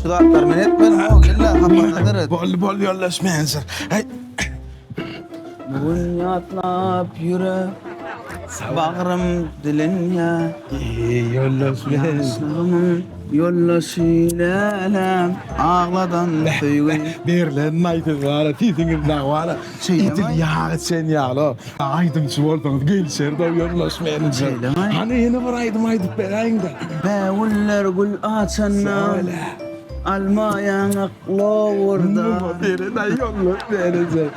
Şu zatlary men etmedim o gel-le hapana seret. Boldy boldy ýoldaş menejer. Heý. Bu gün ýatlap ýürek bagrym dilinýär. Eý ýoldaş menejer. Ýaşlygymyň ýoldaşy läläm agladan söýgim. Berlen aýdym bar, sesiňiz dagy bar. Edil ýag içen ýaly. Aýdymçy bolsaňyz gelişerdi ýoldaş menejer. Hany ýene bir aýdym aýdyp beräýiň-dä. Bägüller gül açanda. Alma ýaňak lowurda. Berenaý ýoldaş menejer.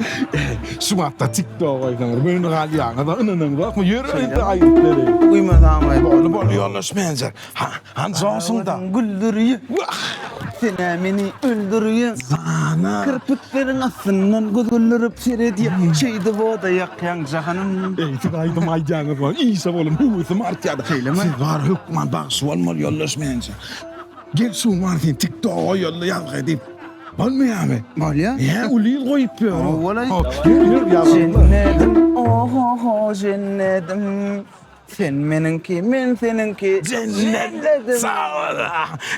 Şu wagtda TikTok goýsaňyz göni galýaňyz-a ynanyňzokmy? Ýör indi aýdyp bereýin. Guýmasam-aý. Boldy boldy ýoldaş menejer. Hany joşuň-da. Güldürýä. Sen-ä meni öldürýäň. Zana. Kirpikleriň astyndan göz güldürip seredýäň. Şeýdip oda ýakýaň jahanym. Eý siz aýdym aýdýaňyz maňa işe bolan höwesim artýar-da. Şeýlemi? Siz bar hökman bagşy bolmaly ýoldaş menejer. Gel şu bar sen TikToka goýaly ýazgy diýip. Bolmaýarmy? Bolýar. Hä, uly ýyl goýup ýör. Howalaý. Ýör, ýör ýazgylar. Jennedim, oho-ho, jennedim. Sen meniňki, men seniňki. Jennedim. Sag bol.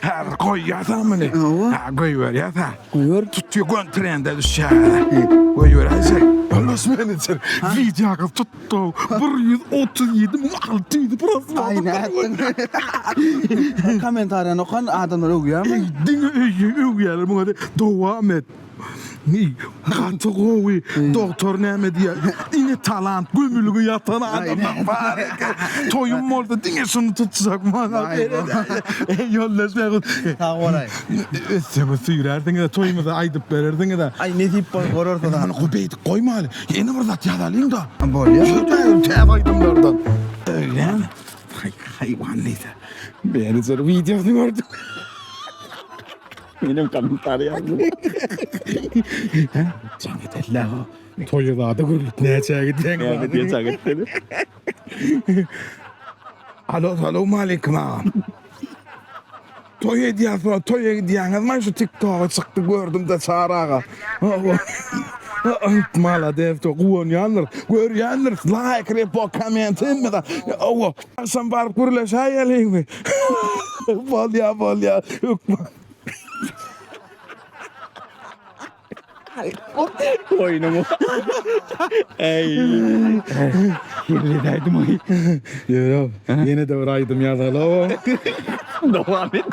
Häzir goýýas-a muny. Hawa. Hä, goýberýäs-ä. Goýber. Tutýa gön trende düşýär. Goýberäýjek. Ýoldaş menejer, wideoňyz tut. 137 600 prosmotr. Aý nätdiň? Kommentariýany okan adamlar öwýärmi? Eý, diňe öwýärler muňa de dowam et. Gaty gowy. Dogtor näme diýýär? Diňe talant gömülgi ýatan adamlar bar eken. Toýum bolsa diňe şuny tutjak maňa. Eý, ýoldaş Beguz. Sag bolaý. Ötseňiz süýrärsiňiz-ä, toýumyza aýdyp berersiňiz-ä. Aý nesip bolsa görersiň. Muny beýdip goýmaly. Ýene bir zat ýazalyň-da. Bolýar. Täze aýdymlardan. Näme? Haý, haýwan diýse. Menejer wideosyny gördüm. Menem kommentariý ýazdym. Hä? Jaň edeli-le. Toýa zada gürlüp näçä gidýäň? Näme diýe jaň etmeli? Alo, salowmaleýkim agam. Toý edýäs soň toýa gidýäňizmi şu tiktoga çykdy gördümde Çary aga. Malades to guwanýandyr görýändir laýk repo komment hemme zat. Hawa agşam baryp gürleşäýeliňmi. Bolýa bolýa hökman. Oýnuň. Eý. Ýerli aýdym oý. Ýöne ýene-de bir aýdym ýazaly. Dowam et.